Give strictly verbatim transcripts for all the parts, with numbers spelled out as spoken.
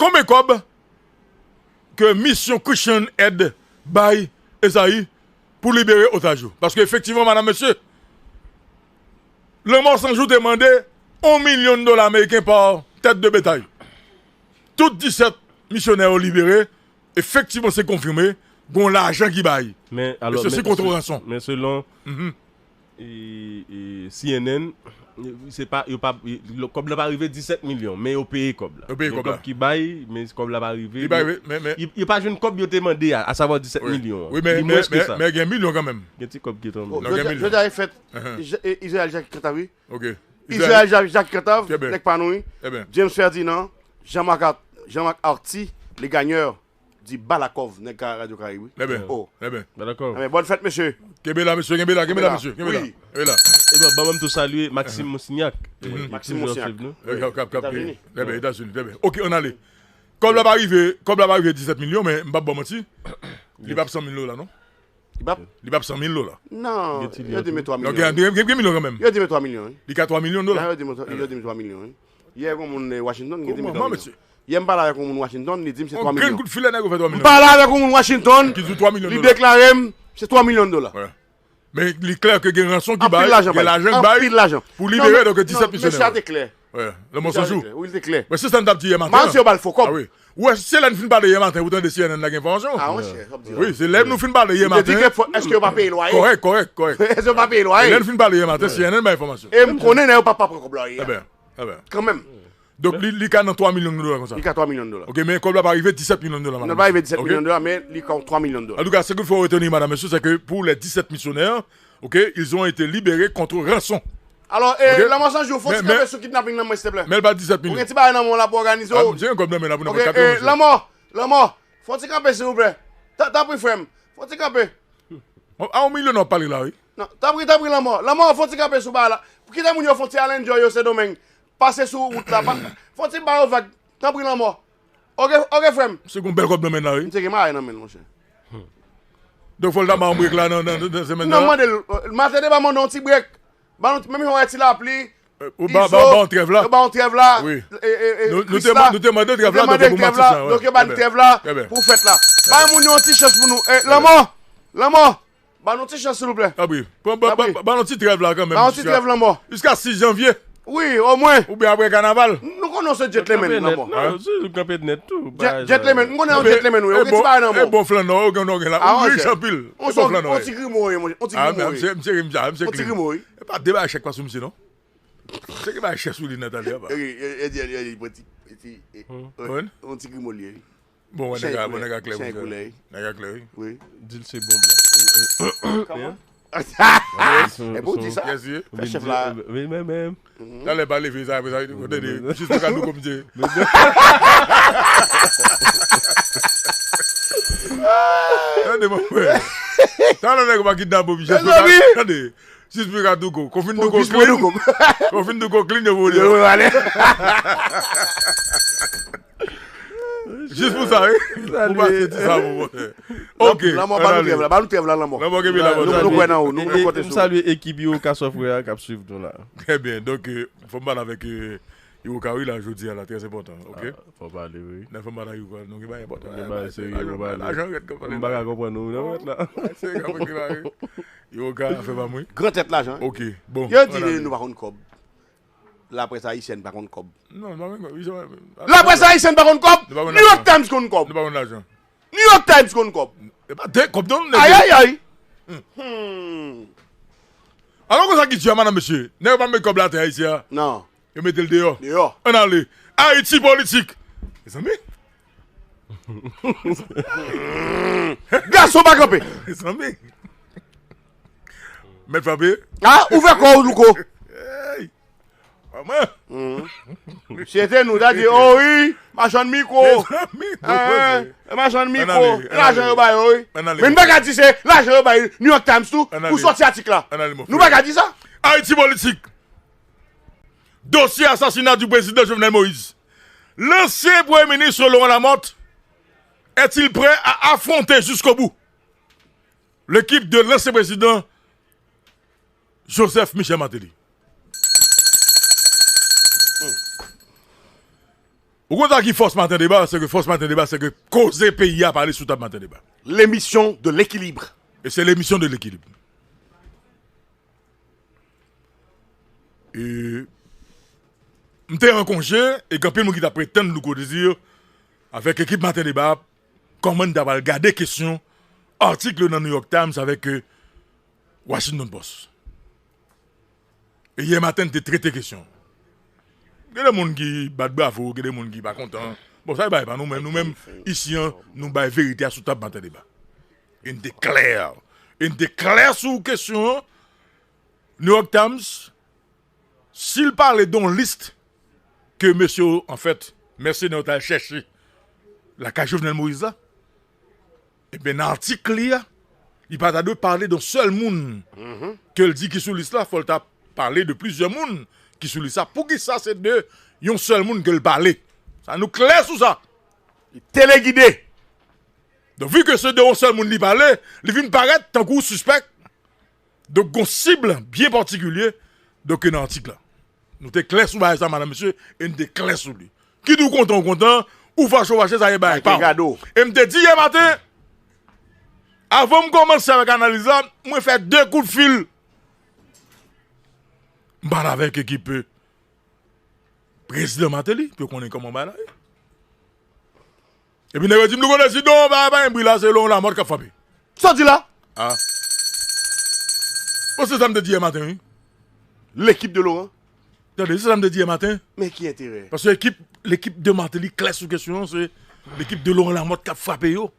Konbyen kòb ke misyon Christian Aid bay Esayi pou libere otaj yo? Paske efektivman, madam, mesye, Lanmò San Jou te mande yon milyon dola ameriken pa tèt de betay. Tout disèt misyonè yo libere. Efektivman, se konfime. Gon lajan ki bay. Men, alò, e se men, kont ranson. Men selon, mhm, e, e, C N N, se pa, yo pa, e, kòb la pa rive disèt milyon, men yo peye kòb la. Yo peye kòb la. Gen kòb ki bay, men kòb la pa rive. Li pa rive, men, men, yo pa jwenn kòb yo te mande a, asavwa disèt milyon an. Wi, men, men, men gen milyon kanmenm. Gen ti kòb ki tonbe. Non, gen milyon. Jodi a e fèt, Izrayèl Jacques Cantave. Ok. Izrayèl Jacques Cantave, nèg pa nou, wi. James Ferdinand, Jean-Marc Art-, Jean-Marc Arty, le gagneur di Balakòv, nèg ka Radyo Karayib, wi. Trè byen. Oh. Trè byen. Dakò. Enben, bòn fèt, mesye. Kenbe la, mesye, kenbe la, kenbe la, mesye, kenbe la. Wi. Kenbe la. E ben, ban m tou salye Maxime Monsignac. Maxime Monsignac. K ap, k ap, k ap, Etazini. Trè byen, Etazini, trè byen. Ok, ann ale. Kòb la pa rive, kòb la pa rive disèt milyon, men m p ap ba w manti. Li p ap san mil dola, non. Li p ap? Li p ap san mil dola. Non, yo di m twa milyon. Gen, gen, gen milyon kanmenm. Yo di m twa milyon, wi. Li ka twa milyon dola. Yo di m twa milyon, wi. Yè, gon moun, eh, Washington ki di m twa milyon. Yè, m pale avèk yon moun Washington, li di m se twa milyon. Yon grenn kout filè, nèg yo fè twa milyon. M pale avèk yon moun Washington, ki di w twa milyon dola. Li deklare m se twa milyon dola. Wi. Men li klè ke gen ranson ki bay, gen lajan ki bay pou libere, donk, disèt misyonè. Mesye a te klè. Wi, Lanmò San Jou. Wi, li te klè. Men se sa n t ap di yè maten an. Manti yo ba l fo kòb. A wi. Ou wè, se lè n fin pale yè maten, ou tande C N N la gen enfòmasyon. A, monchè, sa ap di la. Wi, se lè nou fin pale yè maten. Li te di ke fò, èske yo pa peye lwaye? Kòrèk, kòrèk, kòrèk. Èske yo pa peye lwaye? Lè n fin pale yè maten, C N N bay enfòmasyon. E m konnen nèg yo pa, pa pran kòb lwaye a. Eben, eben. Kanmenm. Donk, li, li ka nan twa milyon dola konsa. Li ka twa milyon dola. Ok, men kòb la pa rive disèt milyon dola, madam. Non, pa rive disèt milyon dola, men li ka twa milyon dola. Antouka, se ke fò retenir, madam, mesye, se ke pou lè disèt misyonè, ok, ils ont été libérés contre rançon. Alò, eh, Lanmò San Jou, fò ti kanpe sou kidnaping nan mwen, silteplè. Men l pa disèt milyon. Ou gen ti bagay nan men w la pou òganize w. Ah, m gen kòb nan men la pou n ap fè katreven jou. Lanmò, Lanmò, fò ti kanpe, silvouplè. Tanpri, frè m, fò ti kanpe. A, yon milyon w ap pale la, wi. Non, tanpri, tanpri, Lanmò. Lanmò, fò ti kanpe sou bagay la. Kite moun yo fò ti al enjoy yo Sendomeng. Pase sou wout la. Fò ti ba yo vag. Tanpri, Lanmò. Ok, ok, frè m. Se gon bèl kòb nan men l la, wi. Misye gen mare nan men l, monchè. Donk, fò l ta ba yon brek la nan, nan, nan semèn nan. Non, m mande l. Maten te ba mande yon ti brek. Ba nou, menm jan w wè ti lapli, Izo, yo ba yon trèv la. Yo ba yon trèv la. Wi. Nou te mande trèv la, donk pou maksaj la, donk yo ba n trèv la pou fèt la. Bay moun yo yon ti chans pou nou. Eh, Lanmò, Lanmò, ba nou ti chans, silvouplè. Tanpri. Pran, ba, ba, ba nou ti trèv la kanmenm. Ba nou ti trèv, Lanmò. Jiska sis janvye. Wi, omwen. Oubyen apre kanaval. Nou konnen w se gentleman, Lanmò. Non, si, nou kanpe nèt tou. Gentleman, m konnen w gentleman, wi. Ou gen ti bagay nan men w. E bon flannè w gen, w gen la. Ou ris anpil. E bon flannè w ye. On ti grimo, wi, on ti grimo, wi. Misye, misye, misye, misye clean. On ti grimo, wi. E pa de bagay chèk pa sou misye, non. Se ki bay chè sou li nan talè a, pa. Ok, e, e, e, e, e, pran ti, ti, e, on ti grimo li ye, wi. Bon, wè, nèg a, bon, nèg a klè, wi. Nèg a klè, wi. Wi. Di l se bon blan. Kòman? E pou w di sa? Yes, wi. Fè chèf la. Wi, men, men. Talè pa leve sa, apre sa, kote de, jis pou ka nou konn di. Tande, mon frè. Talè nèg pa kidnape w, jis pou ka, tande. Jis pou ka douko. Konfin douko clean. Konfin douko clean, yo vole. Yo vole. Jis pou sa, wi. Pou pase ti sa, mon frè. Ok. Lanmò, ba nou trèv la, ba nou trèv la, Lanmò. Lanmò, kenbe la, nou, nou kwè nan ou, nou, nou konte sou ou. M salye ekip Iwoka Software a k ap swiv nou la. Trè byen. Donk, eh, fò m pale avèk, eh, Iwoka, wi, la, jodi a, la, trè enpòtan, ok? Ah, fò pale, wi. Nan fò m pale Iwoka, nou gen bagay enpòtan. Gen bagay serye pou pale. Lajan rèd k ap pale la. M pa ka konprann nou, non, rèd la. Bagay serye k ap pale la, wi. Iwoka, fè pa m, wi. Gran tèt lajan, wi. Ok, bon. Yo di nou pa konn kòb. Laprès ayisyèn pa konn kòb. Non, nou pa konn kòb. Laprès ayisyèn pa konn kòb. New York Times konn kòb. Nou pa konn lajan. New York Times konn kòb. E pa de kòb, non, nèg. Ayayay. Hmm. Alò, konsa ki di a, madanm, mesye. Nèg yo pa met kòb la atè Ayiti a. Non. Yo mete l deyò. Deyò. Ann ale. Ayiti politik. Mezanmi. Gason pa kanpe. Mezanmi. Mèt frape. Ah, ouvè kò w, Louko. Hey. Manman. Si se te nou, ta di, oh wi, machann mikwo. Mezanmi, eh, machann mikwo. Ann ale, ann ale. Lajan yo ba yo, wi. Ann ale, mon frè. Men n pa ka di se lajan yo bay New York Times tou pou sòti atik la. Ann ale, mon frè. Nou pa ka di sa. Ayiti politik. Dossier assassinat du président Jovenel Moïse. L'ancien Premier ministre Laurent Lamothe est-il prêt à affronter jusqu'au bout l'équipe de l'ancien président Joseph Michel Martelly? Ou konn sa ki fòs Maten Deba? Se ke fòs Maten Deba, se ke koze peyi a pale sou tab Maten Deba. L'émission de l'équilibre. E se lemisyon de lekilib. E m te an konje, e gen anpil moun ki t ap ret tann Louko Désir avèk ekip Maten Deba, kòman n ta pral gade kesyon atik nan New York Times avèk, euh, Washington Post. E yè maten, n te trete kesyon. Gen de moun ki bat bravo, gen de moun ki pa kontan. Bon, sa e bagay pa nou menm. Nou menm, isi an, nou bay verite a sou tab Maten Deba. E n te klè. E n te klè sou kesyon an. New York Times, si l pale de yon lis ke mesye yo, anfèt, mèsenè yo t al chèche lakay Jovenel Moïse la, ebyen, nan atik li a, li pa ta dwe pale de yon sèl moun ke l di ki sou lis la, fò l ta pale de plizyè moun ki sou lis la. Poukisa se de yon sèl moun ke l pale? Sa nou klè sou sa. Li telegide. Donk, vi ke se de yon sèl moun li pale, li vin parèt tankou sispèk. Donk, gon sib byen patikilye, donk, nan atik la. Nou te klè sou bagay sa, madanm, mesye, e n te klè sou li. Kit ou kontan ou kontan, ou fache ou fache, sa e bagay pa w. E m te di yè maten, avan m kòmanse avèk analiz la, mwen fè de kout fil. M pale avèk ekip, euh, prezidan Martelly, pou yo konnen kòman bagay la ye. Epi nèg yo di m, "Louko Désir, non, pa, pa gen bri la, se Laurent Lamothe k ap frape." Sa w di la? Ah. Bon, se sa m te di yè maten, wi. Lekip de Laurent. Tande, se sa m te di yè maten. Men ki enterè? Paske ekip, lekip de Martelly klè sou kesyon an, se lekip de Laurent Lamothe k ap frape yo.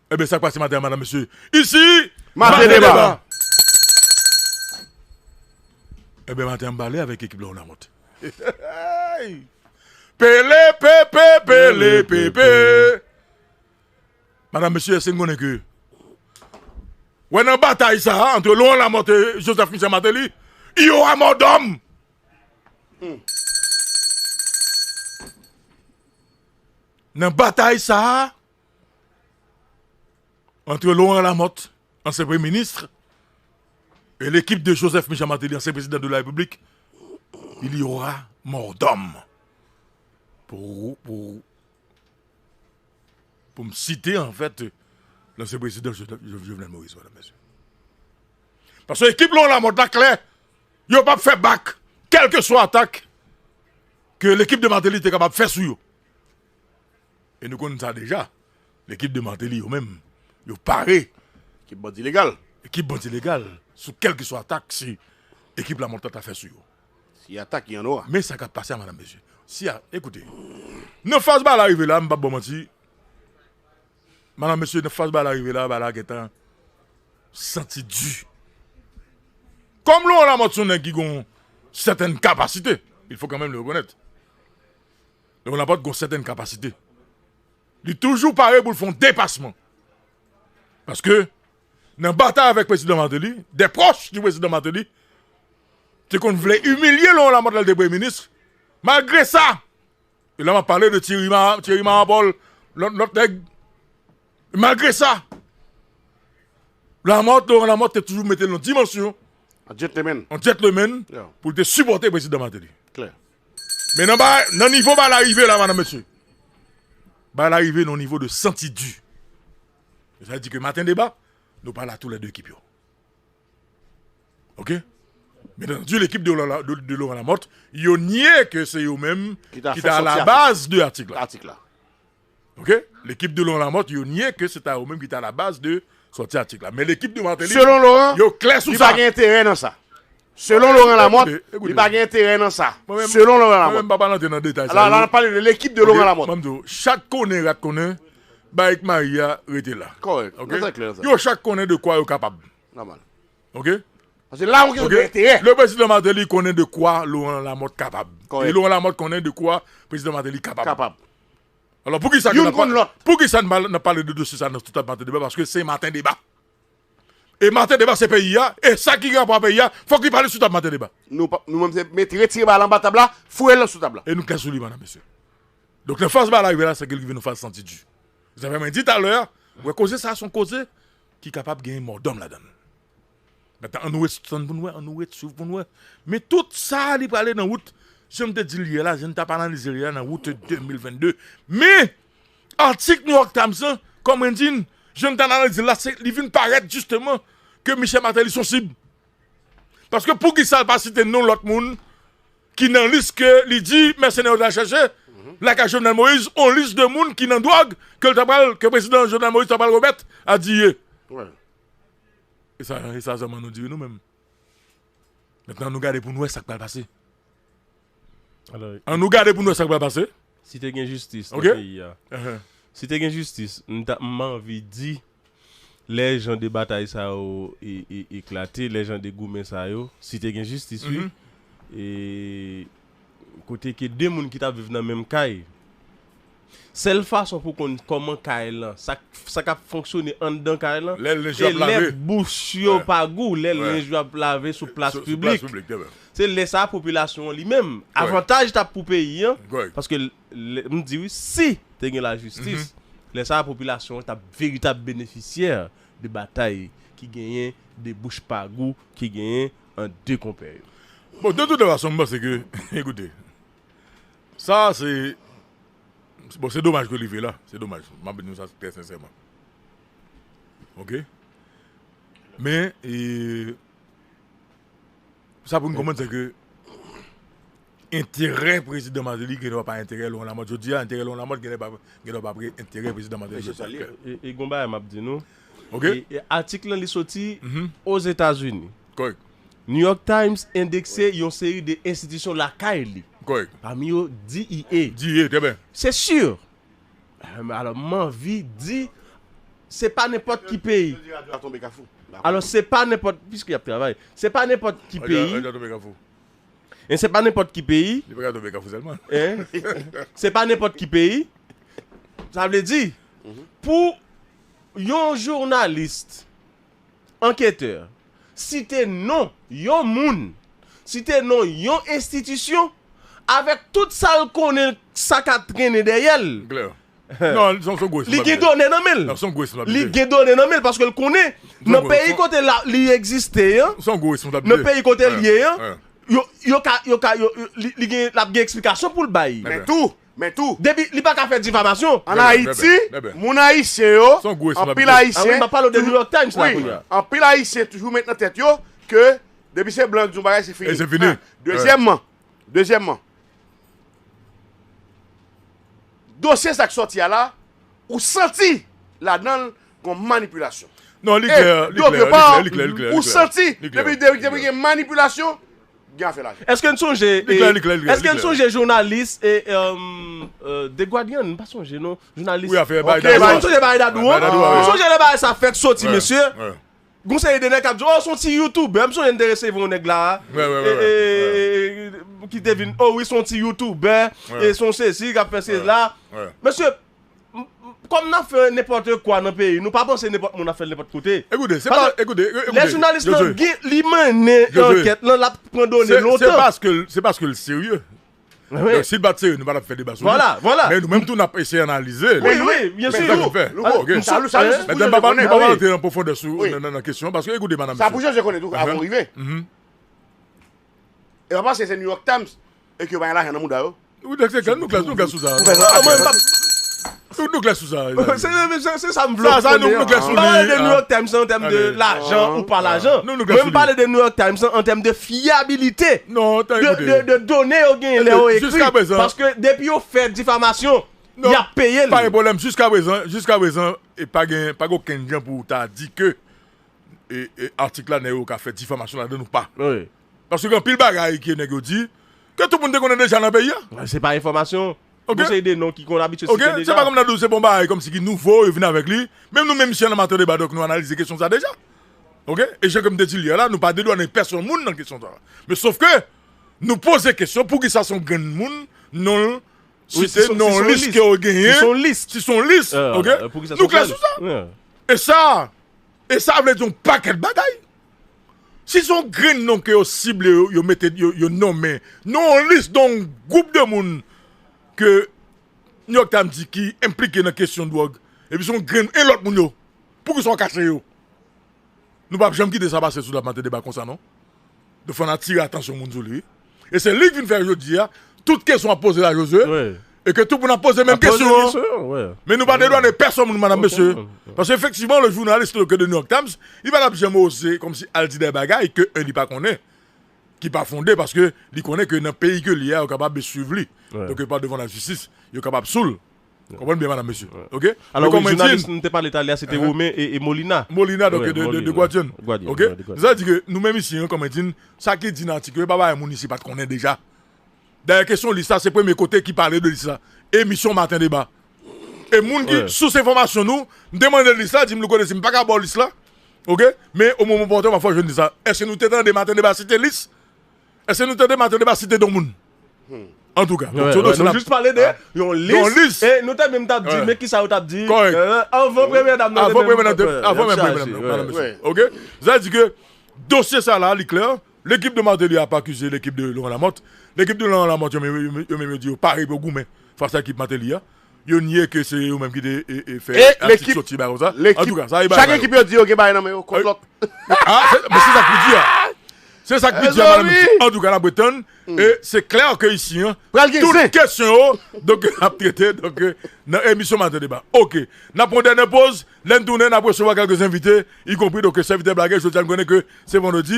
Ebyen, sa k pase maten an, madanm, mesye? Isi, Maten Deba. Ebyen, maten an, m pale avèk ekip Laurent Lamothe. Pele, pepe, pele, pepe. Madanm, mesye, èske n konnen ke, wè, nan batay sa a, ant Laurent Lamothe e Joseph Michel Martelly, il y aura mort d'homme. Nan batay sa a, ant Laurent Lamothe, ansyen premye minis, e lekip de Joseph Michel Martelly, ansyen prezidan de la Repiblik, il y aura mort d'homme. Pou, pou, pou m site, anfèt, lansyen prezidan Jovenel, Jovenel Moïse, madanm, mesye. Paske ekip Laurent Lamothe la klè, yo p ap fè bak, kèlkeswa atak ke lekip de Martelly te kapab fè sou yo. E nou konn sa deja. Lekip de Martelly yo menm, yo pare. Ekip bandi legal. Ekip bandi legal, sou kèlkeswa atak si ekip Lamothe la ta fè sou yo. Si atak, y en aura. Men sa k ap pase a, madanm, mesye. Si a, ekoute, nan faz bagay la rive la, m p ap ba w manti. Madanm, mesye, nan faz bagay la rive la, bagay la gentan santi di. Kòm Laurent Lamothe se yon nèg ki gon sètèn kapasite, il faut quand même le reconnaître. Laurent Lamothe gon sètèn kapasite. Li toujou pare pou l fè yon depasman. Paske, nan batay avèk prezidan Martelly, de pwòch di prezidan Martelly te konn vle imilye Laurent Lamothe lè l te premye minis. Malgre sa, e la m ap pale de Thierry Ma-, Thierry Marapol, lòt, lòt nèg. Malgre sa, Lamothe, Laurent Lamothe te toujou mete l nan dimansyon. An gentleman. An gentleman, yeah, pou l te sipòte prezidan Martelly. Klè. Men nan ba, nan nivo bagay la rive la, madanm, mesye. Bagay la rive nan nivo de santi di. Sa vle di ke Maten Deba, nou pale a tou lè de ekip yo. Oke? Bien entendu, lekip de, de, de Laurent Lamothe, yo nye ke se yo menm ki te alabaz de atik la. Atik la. Oke? Lekip de Laurent Lamothe, yo nye ke se ta yo menm ki te alabaz de sòti atik la. Men lekip de Martelly, selon Laurent, yo klè sou sa. Li pa gen enterè nan sa. Selon Laurent Lamothe, li pa gen enterè nan sa. Selon Laurent Lamothe. Mwen menm, m pa pral antre nan detay sa yo. La, la, n ap pale de lekip de Laurent Lamothe. Mwen m di w, chat konnen, rat konnen, bay k mayi a rete la. Kòrèk. Oke? Yo chak konnen de kwa yo kapab. Nòmal. Oke? Paske la, ou gen enterè. Le prezidan Martelly konnen de kwa Laurent Lamothe kapab. Kòrèk. E Laurent Lamothe konnen de kwa prezidan Martelly kapab. Kapab. Alò, poukisa ke n ap pa-, poukisa n pa-, n ap pale de dosye sa nan sou tab Maten Deba? Paske se Maten Deba. E Maten Deba se peyi a, e sa ki gen rapò a peyi a, fòk li pale sou tab Maten Deba. Nou pa, nou menm se mete, retire bagay la anba tab la, foure l sou tab la. E nou klè sou li, madanm, mesye. Donk, nan faz bagay la rive la, se ke l rive nan faz santi di. Se sa fè mwen di talè a, ou wè koze sa a se yon koze ki kapab gen mòdòm ladan l. Mentnan, ann nou ret tann pou n wè, ann nou ret swiv pou n wè. Men tout sa, li prale nan wout Jan m te di l yè la, jan n t ap analize l yè la nan wout de mil vennde. Men, atik New York Times lan, kòm mwen di n, jan n t analize l la, se, li vin parèt jisteman ke Michel Martelly se yon sib. Paske poukisa l pa site non lòt moun ki nan lis ke li di mèsenè yo t al chèche lakay Jovenel Moïse, yon lis de moun ki nan dwòg ke l ta pral, ke prezidan Jovenel Moïse ta pral remèt a D E A. E sa, e sa sèlman nou di nou menm. Mentnan, nou gade pou n wè sa k pral pase. An nou gade pou n wè sa k pral pase. Si te gen jistis nan peyi a. Si te gen jistis, m ta, m anvi di, lè jan de batay sa yo e, e, eklate, lè jan de goumen sa yo, si te gen jistis, wi. E kote ke de moun ki t ap viv nan menm kay, sèl fason pou konn kòman kay lan, sa, sa k ap fonksyone anndan kay lan, e lè bouch yo pa gou, lè lenj yo ap lave sou plas piblik. Se lè sa a popilasyon an li menm, avantaj t ap pou peyi an, paske lè, m di wi, si te gen lajistis, lè sa a popilasyon an t ap veritab benefisyè de batay ki genyen de bouch pa gou ki genyen ant de konpè yo. Bon, de tout fason, m panse ke, ekoute, sa se, bon, se domaj ke li rive la, se domaj. M ap di nou sa trè sensèman. Oke? Men, e, sa pou n konprann, se ke enterè prezidan Martelly gen dwa pa enterè Laurent Lamothe. Jodi a, enterè Laurent Lamothe gen dwa pa, gen dwa pa pre-, enterè prezidan Martelly. E, e gon bagay m ap di nou. Oke? E, e atik lan, li soti Ozetazini. Kòrèk. New York Times endekse yon seri de enstitisyon lakay li. Kòrèk. Pami yo, D E A. D E A, trè byen. Se si. Alò, m anvi di, se pa nenpòt ki peyi. Alò, se pa nenpòt, piske y ap travay, se pa nenpòt ki peyi. E se pa nenpòt ki peyi. Li pa ka tonbe kafou sèlman. Se pa nenpòt ki peyi. Sa vle di, pou yon jounalis, anketè, site non yon moun, site non yon enstitisyon, avèk tout sa l konnen, sa k ap trennen dèyè l. Klè. Non, se yon gwo responsabilite. Li gen done nan men l. Non, se yon gwo responsabilite. Li gen done nan men l paske l konnen nan peyi kote li egziste an, nan peyi kote l ye an, yo, yo ka, yo ka, yo, yo, li, li gen, l ap gen eksplikasyon pou l bay. Men tou, men tou. Depi, li pa ka fè difamasyon. An Ayiti, moun ayisyen yo, anpil ayisyen, anpil ayisyen toujou met nan tèt yo ke depi se blan ki di yon bagay, se fini. Dezyèmman, dezyèmman, dosye sa k sòti a la, ou santi ladan l gon manipilasyon. Non, li klè, li klè, li klè, li klè, li klè. Ou santi, depi, depi, depi gen manipilasyon, gen afè lajan. Èske n sonje, èske n sonje jounalis e, e, The Guardian, m pa sonje non, jounalis. Èske n sonje bagay Dadou an? M sonje lè bagay sa fèk soti, mesye. Gon seri de nèg k ap di, "Oh, se yon ti youtubè." M sonje n te resevwa yon nèg la, e, e, e, ki te vin, "Oh wi, se yon ti youtubè, e se yon sesi k ap fè sela." Mesye, m, m, kòm n ap fè nenpòt kwa nan peyi, nou pa panse nenpòt moun ap fè l nenpòt kote. Ekoute, se pa, ekoute, e, ekoute, lè jounalis lan gen, li mennen ankèt lan, l ap pran done lontan. Se paske l, se paske l serye. Donk, si l pa t serye, nou pa t ap fè deba sou li. Vwala, vwala. Men nou menm tou, n ap eseye analize. Wi, wi, byen si. Sa nou fè. Louko, Louko, sa, sa, sa, sa, nou pa, nou pa rantre an pwofondè sou, nan, nan, nan kesyon an, paske ekoute, madanm, mesye. Sa pou chanje konnen tou, avan w rive. E pa paske se New York Times e ke yo pa gen lajan nan mouda yo. Wi, donk se klè, nou klè, nou klè sou sa. Nou, nou klè sou sa. Se, se, se sa m vle konnen. Sa, sa, nou, nou klè sou li. M pa pale de New York Times an tèm de lajan ou pa lajan. Mwen, m pale de New York Times an, an tèm de fyabilite. Non, de, de, de done yo genyen lè yo ekri. Paske depi yo fè difamasyon, y ap peye l. Pa gen pwoblèm. Jiska prezan, jiska prezan, e pa gen, pa gen okenn jan pou w ta di ke e, e, atik la, nèg yo ka fè difamasyon ladan l ou pa. Paske gen anpil bagay ke nèg yo di, ke tout moun te konnen deja nan peyi a. Se pa enfòmasyon. Gon seri de non ki konn abitye site deja. Se pa kòm nan dou, se bon bagay kòmsi ki nouvo, yo vin avèk li. Menm nou menm isit nan Maten Deba, donk nou analize kesyon sa deja. Oke? E jan ke m te di l yè la, nou pa dedwannen pèsonn moun nan kesyon sa. Men sof ke, nou poze kesyon, poukisa se yon grenn moun, non l site, non lis ke yo genyen, si se yon lis, oke? Nou klè sou sa. E sa, E sa vle di yon pakèt bagay. Si se yon grenn non ke yo sible, yo, yo mete, yo, yo nonmen, nan yon lis, nan yon gwoup de moun ke New York Times di ki enplike nan kesyon dwòg, epi se yon grenn, e lòt moun yo, poukisa w kache yo? Nou p ap janm kite sa pase sou Maten Deba konsa, non. Nou fò n atire atansyon moun sou li, wi. E se li k vin fè jodi a, tout kesyon ap poze la, Josué, e ke tout moun ap poze menm kesyon an. Men nou pa dedwannen pèsonn moun, madanm, mesye. Paske efektivman, le jounalis de New York Times, li pa t ap janm oze kòmsi al di de bagay ke, en, li pa konnen, ki pa fonde, paske li konnen ke nan peyi ke li ye a, yo kapab swiv li. Donk, pa devan lajistis, yo kapab sou l. Konprann byen, madanm, mesye. Oke? Alò, wi, jounalis nou te pale talè a, se te Romain e, e Molina. Molina, donk, de, de, de Guardian. Oke? Sa di ke nou menm isi, an, kòm di n, sa ki di nan atik yo, e pa bagay moun isi pa t konnen deja. Dayè, kesyon lis la, se premye kote ki pale de lis la. Emisyon Maten Deba. E moun ki sous enfòmasyon nou, m te mande lis la, di m, Louko, si m pa ka ba w lis la, oke? Men o moman opòtèn, m ap fè w jwenn lis la. Èske nou te tande Maten Deba site lis? Èske nou tande Maten Deba site don moun? Antouka, nou jis pale de yon lis, e nou te menm t ap di, men kisa yo t ap di, anvan premye dam nan te menm, avan menm premye dam nan, madanm, mesye. Oke? Sa di ke dosye sa la, li klè. L'équipe de Martelly a pa akize l'équipe de Laurent Lamothe. L'équipe de Laurent Lamothe, yo menm, yo menm, yo di yo pare pou yo goumen fas a ekip Martelly a. Yo nye ke se yo menm ki te, e, e, fè atik soti bagay konsa. Antouka, sa e bagay yo. Chak ekip yo di yo gen bagay nan men yo kont lòt. Ah, se, men se sa k pi di a. Se sa k pi di a, madanm, mesye. Antouka, n ap ret tann. E se klè ke isi, an, tout kesyon yo, donk, n ap trete, donk, nan emisyon Maten Deba. Oke. N ap pran dènye poz. Lè n tounen, n ap resevwa kèlke envite, ikonpri, donk, sèvitè Blagè, jodi a, n konnen ke se vandredi.